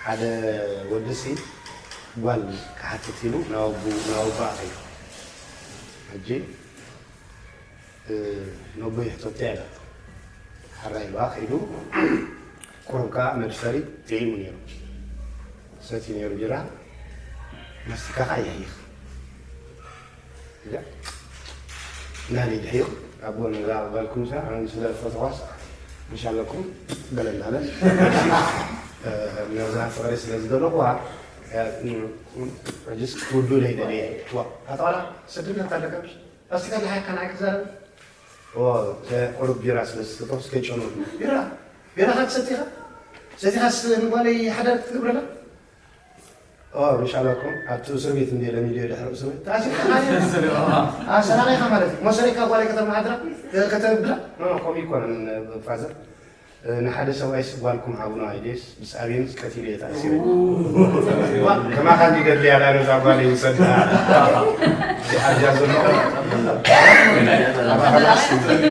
ሓደ ወድሲ ጓል ክሓትት ኢሉ ናብ ኣቦ-፣ ናብ ኣቦኣ ከይዱ። ሕጂ፣ እ፣ ነቦይ ሕቶቶ ኢላ። ሓራይ ኢልዋ ከይዱ። ቁሩብ ከኣ መድፈሪ ጥዒሙ ነይሩ። ሰትዩ ነይሩ ቢራ። ማስቲካ ከኣ ይሕይኽ። እዛ ናሊ ድሒቕ ኣቦ ነዛ ጓልኩም ሳ ኣነ ስለ ፈተዋስ ምሻለኩም ገለ እንዳለ፣ እ፣ ነዛ ፍቕሪ ስለ ዝደለኹዋ፣ እ፣ ሕጅስ ክትውዱ ደይደልየ። ዋ፣ ኣታ ዋላ ስድነት ኣለካ ምሽ? ኣስቲካ ድሓካ ንዓይ ክዛረብ? ኦ፣ ቁሩብ ቢራ ስለ ዝስተተኹስ ከይጨነኹ። ቢራ? ቢራ ከ ትሰቲኻ? ሰቲኻስ ንጓለይ ሓዳር ክትገብረላ? ኦ፣ ምሻለኩም ኣብቲ እስር ቤት እንደ ለሚድዮ ድሕሪ እስር ቤት ተኣሲርካ ማለት እዩ። ኣሰራቂኻ ማለት እዩ። መሰሪካ ጓለይ ከተመሓድራ፣ ከተብላ? ኖ፣ ኖ፣ ከምኡ ይኮነን፣ ፋዘር። ንሓደ ሰብኣይስ ጓልኩም ሃቡና፣ ኢደስ ምስ ኣብየንስ ቀቲለ እየ ተኣሲረ። ዋ፣ ከማኻ እንዲ ደድልያ ዳ ነዛ ጓለይ ውሰዳ። ኣዚኣ ዘሎ